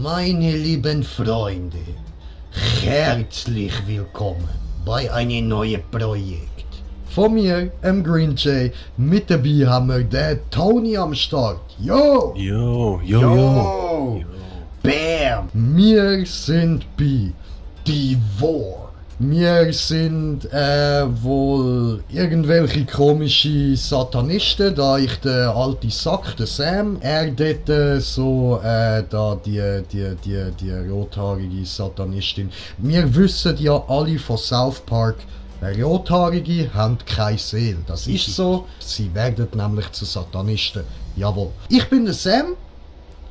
Meine lieben Freunde, herzlich willkommen bei einem neuen Projekt. Von mir, Green Jay, mit dabei haben wir den Tony am Start. Yo! Yo. Bam! Wir sind bei Divor. Wir sind wohl irgendwelche komische Satanisten, da ich der alte Sack, der Sam, er dort da die rothaarige Satanistin. Wir wissen ja alle von South Park, Rothaarige haben keine Seele. Das ist so, sie werden nämlich zu Satanisten. Jawohl. Ich bin der Sam.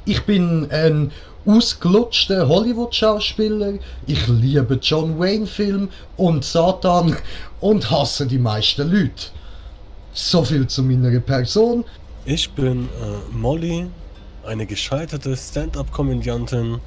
Ich bin ein ausgelutschter Hollywood-Schauspieler. Ich liebe John Wayne-Filme und Satan und hasse die meisten Leute. So viel zu meiner Person. Ich bin Molly, eine gescheiterte Stand-up-Komödiantin,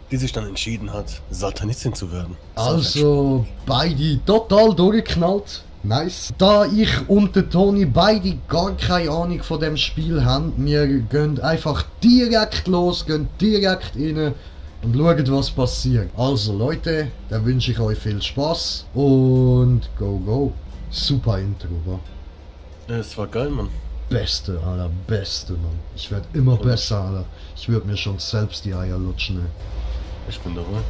die sich dann entschieden hat, Satanistin zu werden. Also beide total durchgeknallt. Nice. Da ich und der Toni beide gar keine Ahnung von dem Spiel haben, wir gehen einfach direkt los, gehen direkt rein und schauen, was passiert. Also Leute, dann wünsche ich euch viel Spaß und go. Super Intro, wa? Es war geil, Mann. Beste, Alter, beste, Mann. Ich werde immer besser, Alter. Ich würde mir schon selbst die Eier lutschen, ey. Ich bin dabei.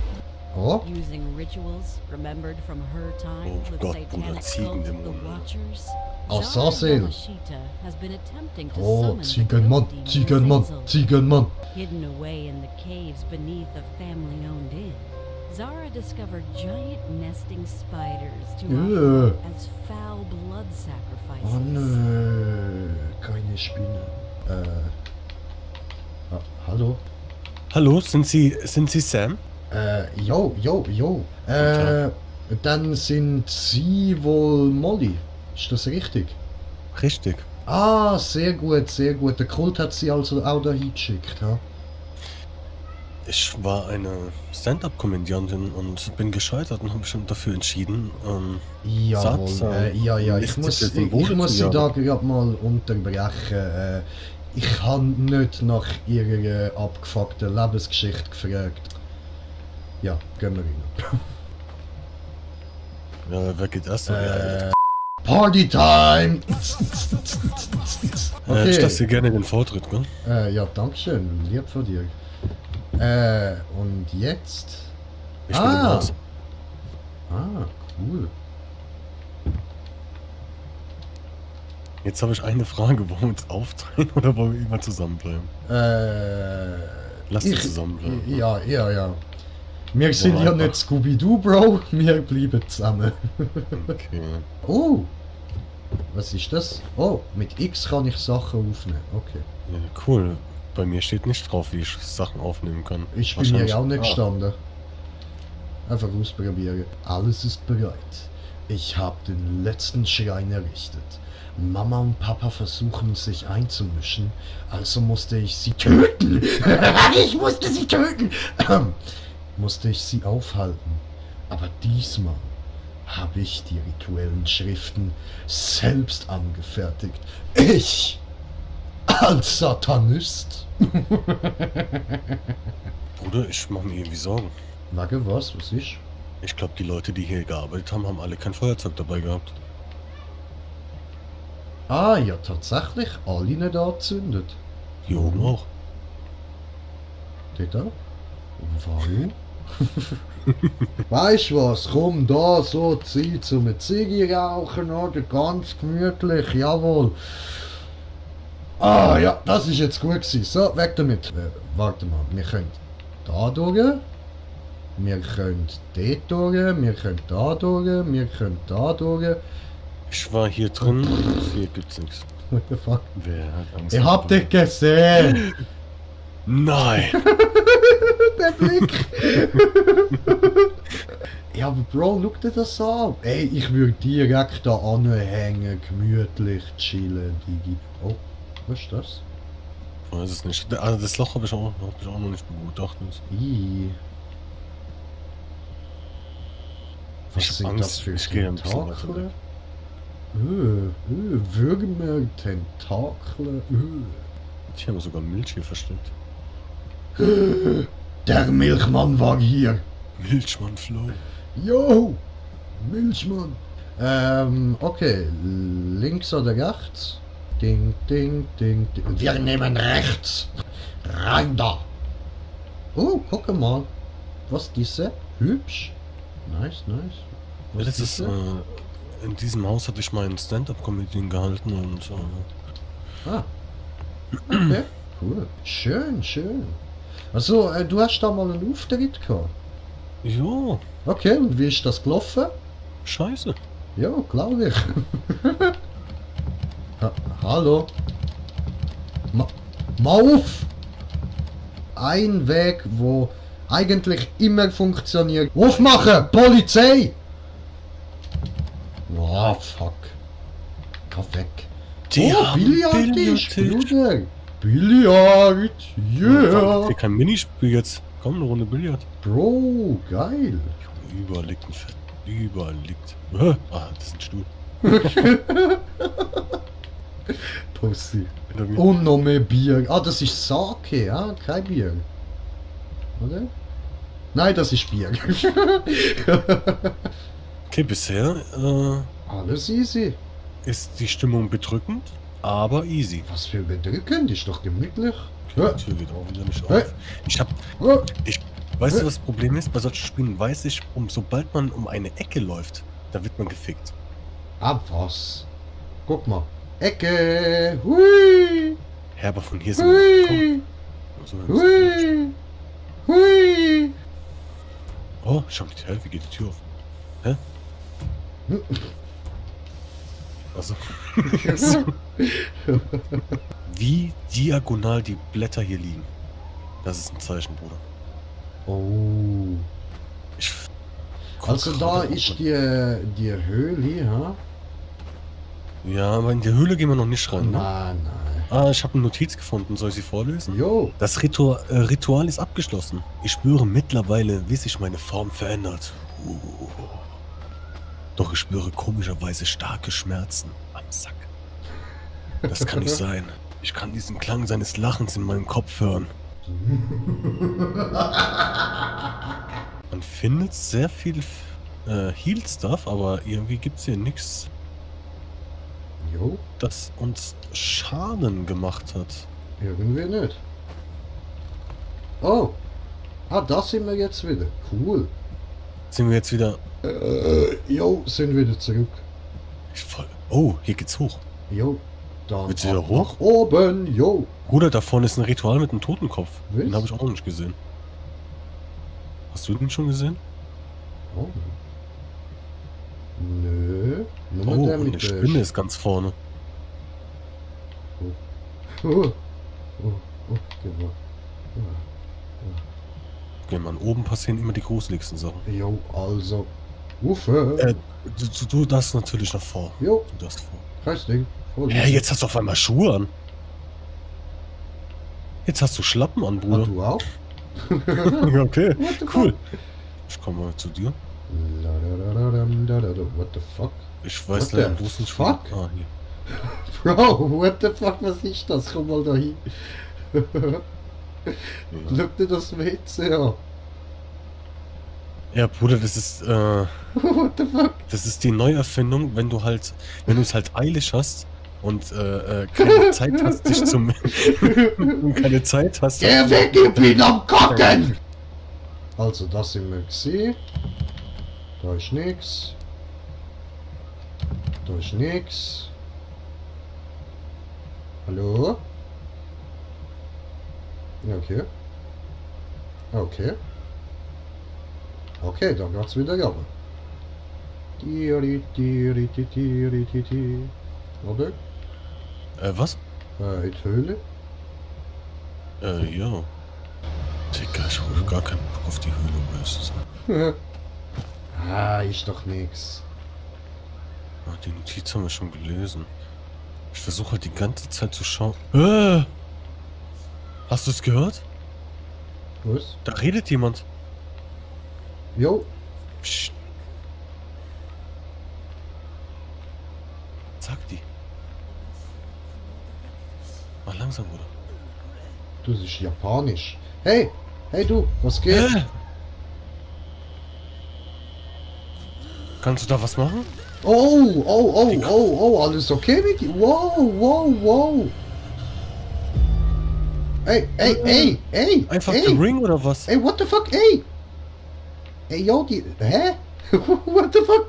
Oh? Using rituals remembered from her time Oh with Gott, satanic Bruder, cult, the Ziegendämonen. Watchers. Assassin. Yamashita has been attempting to Oh, summon the Ziegenmann, guilty Ziegenmann, Azazel. Ziegenmann. Hidden away in the caves beneath a family-owned inn, Zara discovered giant nesting spiders to Yeah. offer as foul blood sacrifices. Oh nö, keine Spinne. Hallo? Hallo, sind Sie Sam? Jo. Tag. Dann sind Sie wohl Molly. Ist das richtig? Richtig. Ah, sehr gut. Der Kult hat Sie also auch dahin geschickt, ha? Ich war eine Stand-up-Komödiantin und bin gescheitert und habe mich dann dafür entschieden, Jawohl, ja. Ich muss Sie da gerade mal unterbrechen. Ich habe nicht nach Ihrer abgefuckten Lebensgeschichte gefragt. Ja, gehen wir rein. Ja, wer geht erst? Partytime! Okay. Ich lasse dir gerne den Vortritt, gell? Ja, dankeschön, lieb von dir. Und jetzt? Ich bin im Haus. Cool. Jetzt habe ich eine Frage, wollen wir uns aufteilen oder wollen wir immer zusammenbleiben? Lass uns zusammenbleiben. Ja. Wir sind ja nicht Scooby-Doo, Bro. Wir bleiben zusammen. Okay. Oh! Was ist das? Oh, mit X kann ich Sachen aufnehmen. Okay. Ja, cool. Bei mir steht nicht drauf, wie ich Sachen aufnehmen kann. Ich bin mir auch nicht gestanden. Einfach ausprobieren. Alles ist bereit. Ich habe den letzten Schrein errichtet. Mama und Papa versuchen sich einzumischen, also musste ich sie töten. Ich musste sie töten. Musste ich sie aufhalten. Aber diesmal habe ich die rituellen Schriften selbst angefertigt. Ich als Satanist. Bruder, ich mache mir irgendwie Sorgen. Wage, was ist? Ich glaube, die Leute, die hier gearbeitet haben, haben alle kein Feuerzeug dabei gehabt. Ah, ja, tatsächlich. Alle nicht angezündet. Hier oben auch. Dort auch? Warum? Weißt du was? Komm da, so Zeit zum Ziege rauchen, oder? Ganz gemütlich, jawohl. Ah, ja, das ist jetzt gut gewesen. So, weg damit. Warte mal, wir können da durch. Wir können dort durch. Wir können da durch. Wir können da durch. Ich war hier drin und hier gibt's nichts. What the fuck? Wer hat Angst? Ich hab dich gesehen! Nein! Der Blick! Ja, aber Bro, schau dir das an. Ey, ich würde direkt da anhängen, gemütlich chillen, Digi. Oh, was ist das? Ich weiß es nicht. Also das Loch habe ich auch noch nicht begutachtet. Ih. Was Ich sind hab das Angst, für ich gehe ein bisschen weiter Tentakel? weg. Würmer, Tentakel. Ich habe sogar Milch hier versteckt. Der Milchmann war hier. Milchmann Flo. Jo, Milchmann. Okay, links oder rechts? Ding, ding, ding, ding. Wir nehmen rechts. Rein da. Oh, guck mal. Was diese? Hübsch. Nice, nice. Ja, das ist, in diesem Haus hatte ich meinen Stand-Up-Comedian gehalten und, Ah. Okay, cool. Schön, schön. Also, du hast da mal einen Auftritt gehabt. jo, Okay, und wie ist das gelaufen? scheiße. Ja, glaube ich. Hallo? Mal auf! Ein Weg, wo eigentlich immer funktioniert. Aufmachen! Polizei! Oh, fuck. Geh weg. Die Oh, haben Billardtisch, Billardtisch. Bruder. Billard, Ja. yeah. Kein Minispiel jetzt. Komm, eine Runde Billard. Bro, geil. Überall liegt ein Fett. Überall liegt. Ah, das ist ein Stuhl. Pussy. Hinter mir. Und noch mehr Bier. Ah, das ist Sake, ja? Kein Bier. Oder? Nein, das ist Bier. Okay, bisher Alles easy. ist die Stimmung bedrückend, aber easy. Was für bedrückend, ist doch gemütlich. Okay, die Tür geht auch wieder nicht Hä? auf. Oh, Weißt du, was das Problem ist? Bei solchen Spielen weiß ich, sobald man um eine Ecke läuft, da wird man gefickt. ah, was? Guck mal. Ecke. Hui. Ja, aber von hier sind wir. Hui. So, Hui. Hui. oh, schau mal, hä, wie geht die Tür auf? Hä? Also. Wie diagonal die Blätter hier liegen. Das ist ein Zeichen, Bruder. Oh. Ich guck Also da gerade, ist ob die Höhle, ha? man- Ja, aber in die Höhle gehen wir noch nicht rein, ne? Nein, nein. Ah, ich habe eine Notiz gefunden. Soll ich sie vorlesen? Jo. Das Ritual ist abgeschlossen. Ich spüre mittlerweile, wie sich meine Form verändert. Doch ich spüre komischerweise starke Schmerzen am Sack. Das kann nicht sein. Ich kann diesen Klang seines Lachens in meinem Kopf hören. Man findet sehr viel Heal-Stuff, aber irgendwie gibt es hier nichts, Jo. das uns Schaden gemacht hat. Irgendwie nicht. Oh. Ah, da sind wir jetzt wieder. Cool. Sind wir jetzt wieder... Jo, sind wieder zurück. Oh, hier geht's hoch. Jo. Dann Willst du wieder ab hoch? nach oben. Jo. Bruder, da vorne ist ein Ritual mit einem Totenkopf. Was? Den habe ich auch noch nicht gesehen. Hast du den schon gesehen? Oh. Nö. Nur Oh, der und mit eine Spinne ist ganz vorne. Oh. Oh. Oh. Genau. Okay, man, oben passieren immer die gruseligsten Sachen. Jo, also. Uffe. Du darfst natürlich noch vor. Jo, Du darfst vor. kein Ding. Voll Hä, jetzt hast du auf einmal Schuhe an. Jetzt hast du Schlappen an, Ah, Bruder. du auch? Okay, What the cool. Ich komme mal zu dir. What the fuck? Ich weiß What leider the bloß nicht, fuck? Ah, hier. Bro, what the fuck, was ist das? Komm mal da hin. Ja. Guck dir das WC an. Ja, Bruder, das ist, What the fuck? das ist die Neuerfindung, wenn du es halt eilig hast und keine Zeit hast, dich zum und keine Zeit hast. Geh weg, ich bin am Kacken! Also, das sind wir gesehen. Da ist nix. Da ist nix. Hallo? Ja, okay. Okay. Okay, da geht's wieder runter. Oder? Was? In die Höhle? Ja. Digga, ich habe gar keinen Bock auf die Höhle, um ehrlich zu sein. Ah, ist doch nix. Ah, die Notiz haben wir schon gelesen. Ich versuche halt die ganze Zeit zu schauen. Hast du es gehört? Was? Da redet jemand. Jo, Psst. Sag die. Mach langsam, Bruder. das ist japanisch. Hey, Hey du, was geht? Hä? Kannst du da was machen? Oh, alles okay mit dir? Wow. Ey. Einfach ey. der Ring oder was? Ey, what the fuck, ey. Ey, yo, hä? What the fuck?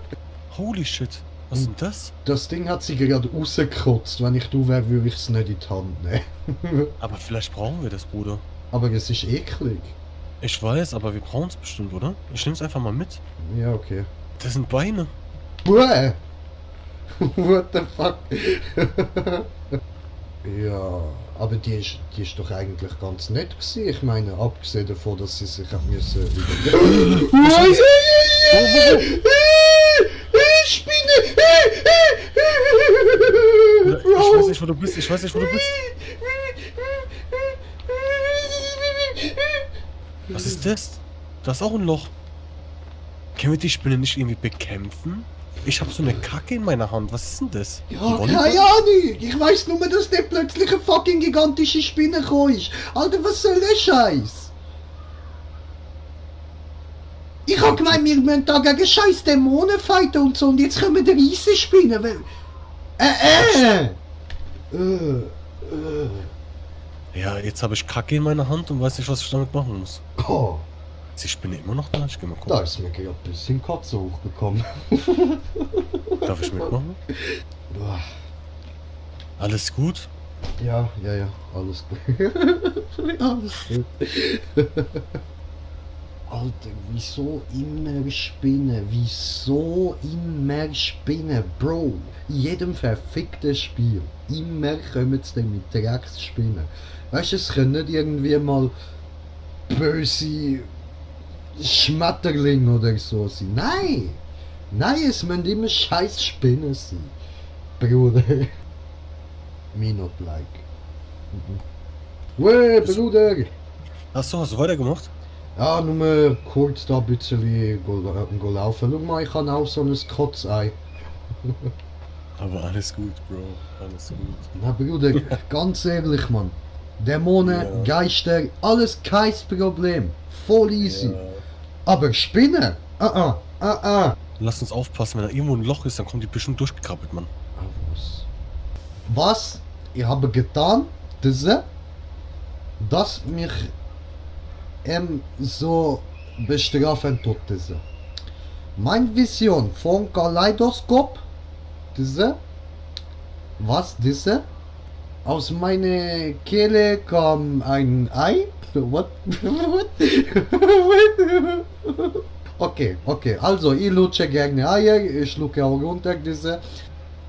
Holy shit. Was ist denn das? Das Ding hat sich gerade rausgekotzt. Wenn ich du wäre, würde ich es nicht in die Hand nehmen. Aber vielleicht brauchen wir das, Bruder. Aber es ist eklig. Ich weiß, aber wir brauchen es bestimmt, oder? Ich nehm's einfach mal mit. Ja, okay. Das sind Beine. Bäh. What the fuck? Ja, aber die ist doch eigentlich ganz nett gewesen. Ich meine, abgesehen davon, dass sie sich haben müssen Spinne! Ich weiß nicht, wo du bist. Was ist das? Da ist auch ein Loch. Können wir die Spinne nicht irgendwie bekämpfen? Ich habe so eine Kacke in meiner Hand. Was ist denn das? Ja, Ein keine Volleyball? Ahnung. Ich weiss nur, dass der plötzlich eine fucking gigantische Spinne gekommen ist. Alter, was soll der Scheiß? Ich hab gemeint, wir müssen da gegen scheiß Dämonen fighten und so, und jetzt kommen die Riesenspinnen. Ja, jetzt habe ich Kacke in meiner Hand und weiß nicht, was ich damit machen muss. Oh, Ist die Spinne immer noch da? Ich geh mal da gucken. ist mir gerade ein bisschen Katze hochgekommen. Darf ich mitmachen? Boah. Alles gut? Ja, alles gut. Alles gut. Alter, wieso immer Spinnen? Wieso immer Spinnen? Bro, in jedem verfickten Spiel, immer kommen sie dann mit Drecksspinnen. Weißt du, es können nicht irgendwie mal böse Schmetterlinge oder so sein. Nein, es müssen immer scheiß Spinnen sein. Bruder. Me not like. Weh, Bruder! Achso, hast du weitergemacht? Ja, nur kurz da ein bisschen go laufen. Schau mal, ich habe auch so ein Kotzei. Aber alles gut, Bro. Alles gut. Na Bruder, ganz ehrlich, Mann. Dämonen, Ja. Geister, alles kein Problem. Voll easy. Ja. Aber Spinnen? Lass uns aufpassen, wenn da irgendwo ein Loch ist, dann kommt die bestimmt durchgekrabbelt, Mann. Was ich habe getan, dass mich so bestrafen tut. Meine Vision von Kaleidoskop, aus meiner Kehle kam ein Ei. What? Okay, also ich lutsche gerne Eier, ich schlucke auch runter diese.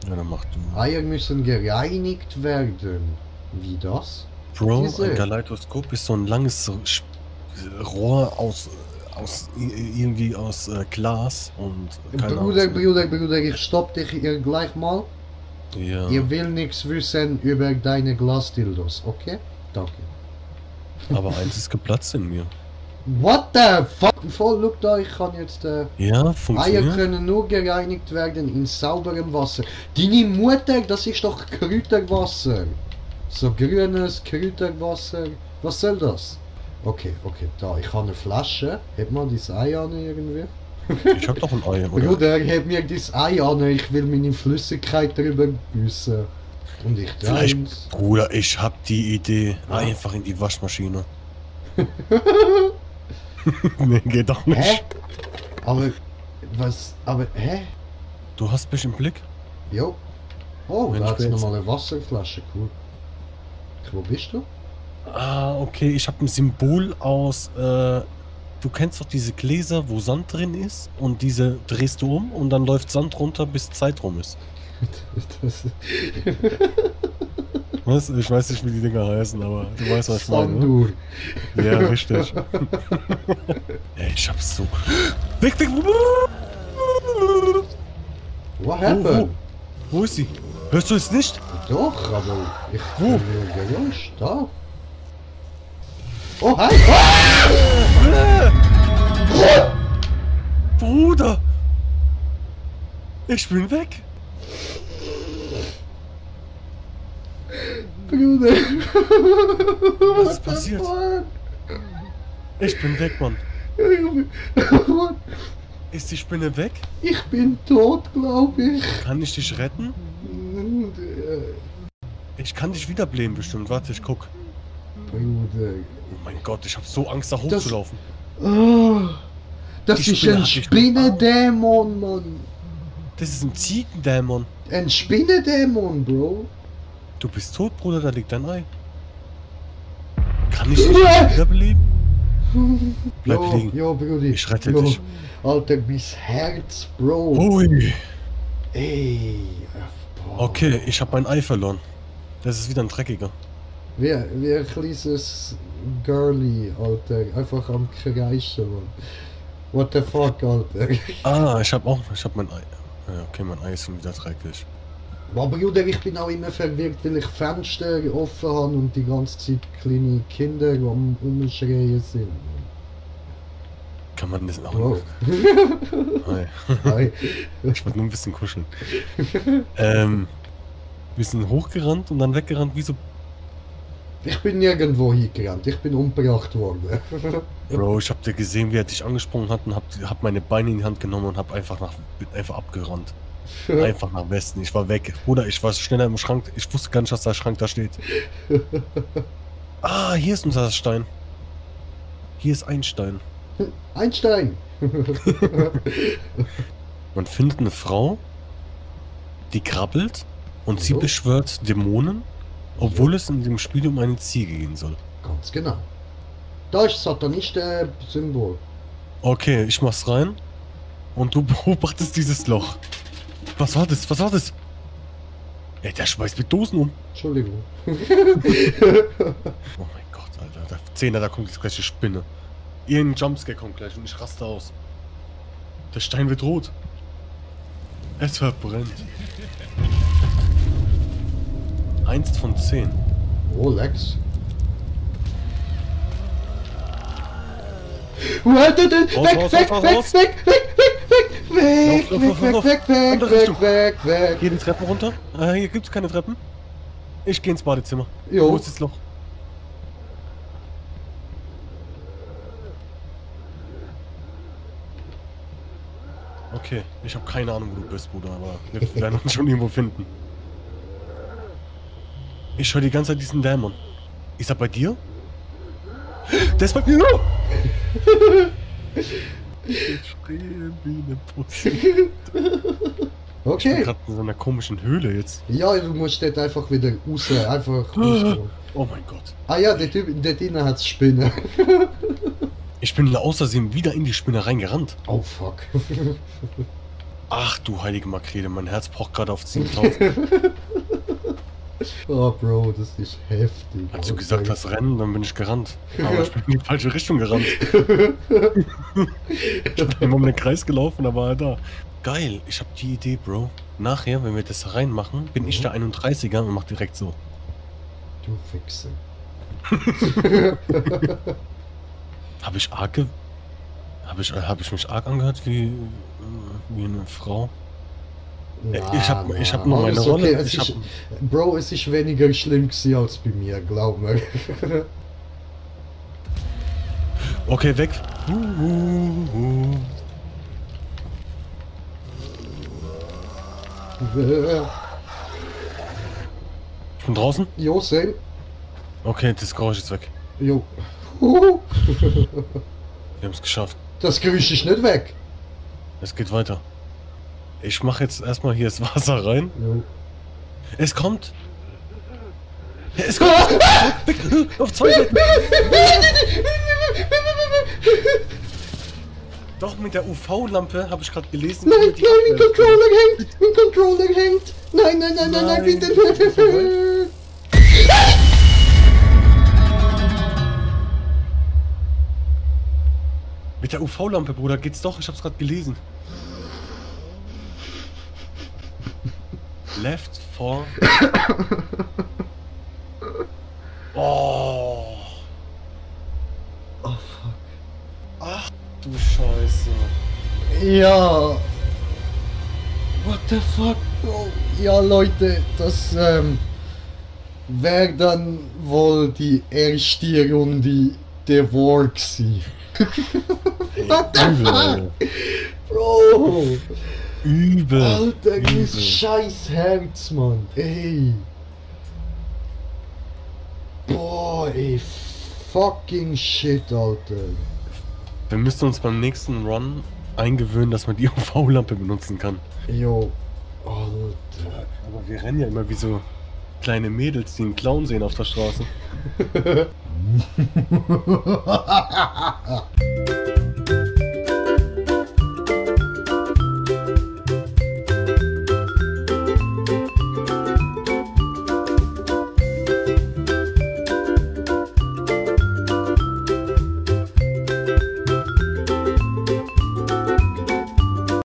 Ja, dann mach du. Eier müssen gereinigt werden. Wie das? Bro, Diese. ein Kaleidoskop ist so ein langes Rohr aus irgendwie aus Glas und keine Ahnung. Bruder, ich stopp dich hier gleich mal. Ja. Ihr will nichts wissen über deine Glasdildos, okay? Danke. Aber eins ist geplatzt in mir. What the fuck? Voll, look da, ich kann jetzt... Ja, Eier funktioniert. können nur gereinigt werden in sauberem Wasser. Deine Mutter, das ist doch Kräuterwasser. So grünes Kräuterwasser. Was soll das? Okay, da, ich habe eine Flasche. Heb mal dieses Ei an irgendwie. Ich hab doch ein Ei, oder? Bruder, heb mir dieses Ei an, ich will meine Flüssigkeit drüber büßen. Und ich Vielleicht, dreins. Bruder, ich hab die Idee. Einfach in die Waschmaschine. Nee, geht doch nicht. Hä? Hä? Du hast mich im Blick? Jo. Oh, Mensch, da hat's jetzt. nochmal eine Wasserflasche, cool. Wo bist du? Ah, okay, ich habe ein Symbol aus, du kennst doch diese Gläser, wo Sand drin ist und diese drehst du um und dann läuft Sand runter, bis Zeit rum ist. Das Was? Ich weiß nicht, wie die Dinger heißen, aber du weißt, was ich meine. Ne? Sandur. Ja, richtig. Ey, ich hab's so... Weg! What happened? Wo ist sie? Hörst du es nicht? Doch, aber ich Wo? höre nur Geräusch. Da. Oh, hi! Bruder! Ich bin weg! Bruder! Was ist passiert? Ich bin weg, Mann. Ist die Spinne weg? Ich bin tot, glaube ich. Kann ich dich retten? Ich kann dich wiederbeleben bestimmt. Warte, ich guck. Bruder. Oh mein Gott, ich hab so Angst, da hochzulaufen. Das Die ist Spinne ein hat dich Spinnendämon, Mann. Das ist ein Ziegendämon. Ein Spinnendämon, Bro. Du bist tot, Bruder, da liegt dein Ei. Kann ich dich wiederbeleben? Bleib liegen. Ja, Brudi. Ich rette Jo. dich. Alter, mein Herz, Bro. Ui. Ey. Boah. Okay, ich hab mein Ei verloren. Das ist wieder ein dreckiger. Wie ein kleines Girlie, Alter. Einfach am Kreischen, Mann. What the fuck, Alter. Ah, ich hab mein Ei. Ja, okay, mein Ei ist schon wieder dreckig. Aber Bruder, ich bin auch immer verwirrt, weil ich Fenster offen habe und die ganze Zeit kleine Kinder am Umschreien sind. Kann man das auch Wow. Hi. Hi. Ich wollte nur ein bisschen kuscheln. Wir sind hochgerannt und dann weggerannt, wie so. Ich bin nirgendwo hingerannt, ich bin umgebracht worden. Bro, ich hab dir gesehen, wie er dich angesprungen hat und hab meine Beine in die Hand genommen und hab einfach abgerannt. Einfach nach Westen. Ich war weg. Bruder, ich war schneller im Schrank. Ich wusste gar nicht, dass der Schrank da steht. Ah, hier ist unser Stein. Hier ist ein Stein. Einstein! Man findet eine Frau, die krabbelt und sie So. beschwört Dämonen, obwohl es in dem Spiel um eine Ziege gehen soll. Ganz genau. Da ist Satanisten-Symbol. Okay, ich mach's rein und du beobachtest dieses Loch. Was war das? Was war das? Ey, der schmeißt mit Dosen um. Entschuldigung. Oh mein Gott, Alter. Der Zehner, da kommt jetzt gleich die Spinne. Irgendein Jumpscare kommt gleich und ich raste aus. Der Stein wird rot. Es verbrennt. 1 von 10. Oh, Lex. Warte, weg, Raus, raus, weg, raus, weg, raus. weg, weg, Lauf, weg, weg, Andere weg, Richtung. weg, weg. Geh die Treppen runter. Hier gibt's keine Treppen. Ich geh ins Badezimmer. Jo. Wo ist das Loch? Okay, ich habe keine Ahnung, wo du bist, Bruder, aber wir werden uns schon irgendwo finden. Ich höre die ganze Zeit diesen Dämon. Ist er bei dir? Der ist bei mir! Ich schreie wie eine Pussy. Ich bin Okay. gerade in so einer komischen Höhle jetzt. Ja, du musst dort einfach wieder raus, einfach rausgehen. Oh mein Gott. Ah ja, der Typ, der drinnen hat's Spinne. Ich bin aus Versehen wieder in die Spinne reingerannt. Oh fuck. Ach du heilige Makrele, mein Herz pocht gerade auf 10.000. Oh Bro, das ist heftig. Als du Alter. gesagt hast, rennen, dann bin ich gerannt. Aber ich bin in die falsche Richtung gerannt. Ich bin immer um den Kreis gelaufen, aber war er da. Geil, ich hab die Idee, Bro. Nachher, wenn wir das reinmachen, bin ich der 31er und mach direkt so. Du Fixe. Hab ich mich arg angehört wie eine Frau? Ich hab nur meine alles Rolle. Okay. Bro, es ist weniger schlimm gewesen als bei mir, glaub mir. Okay, weg. Ich bin draußen. Jo, same. Okay, das Geräusch ist weg. Jo. Wir haben es geschafft. Das Geräusch ist nicht weg. Es geht weiter. Ich mache jetzt erstmal hier das Wasser rein. Jo. Es kommt. Es kommt. Weg. Auf 2 Seiten. Doch, mit der UV-Lampe habe ich gerade gelesen. Nein, wie nein, die mein abwärts- Controller hängt! Mein Controller hängt! Nein, nein, nein, nein, nein, Nein, bitte! das ist Mit der UV-Lampe, Bruder, geht's doch. Ich hab's gerade gelesen. Left 4. Oh. Oh fuck. Ach du Scheiße. Ja. What the fuck, Bro? Ja, Leute, das wäre dann wohl die erste Runde der War gsi. Übel, Alter. Bro! Übel. Alter, Übel. mein scheiß Herz, Mann. Ey. Boah, ey. Fucking shit, Alter. Wir müssen uns beim nächsten Run eingewöhnen, dass man die UV-Lampe benutzen kann. Jo. Alter. Aber wir rennen ja immer wie so kleine Mädels, die einen Clown sehen auf der Straße.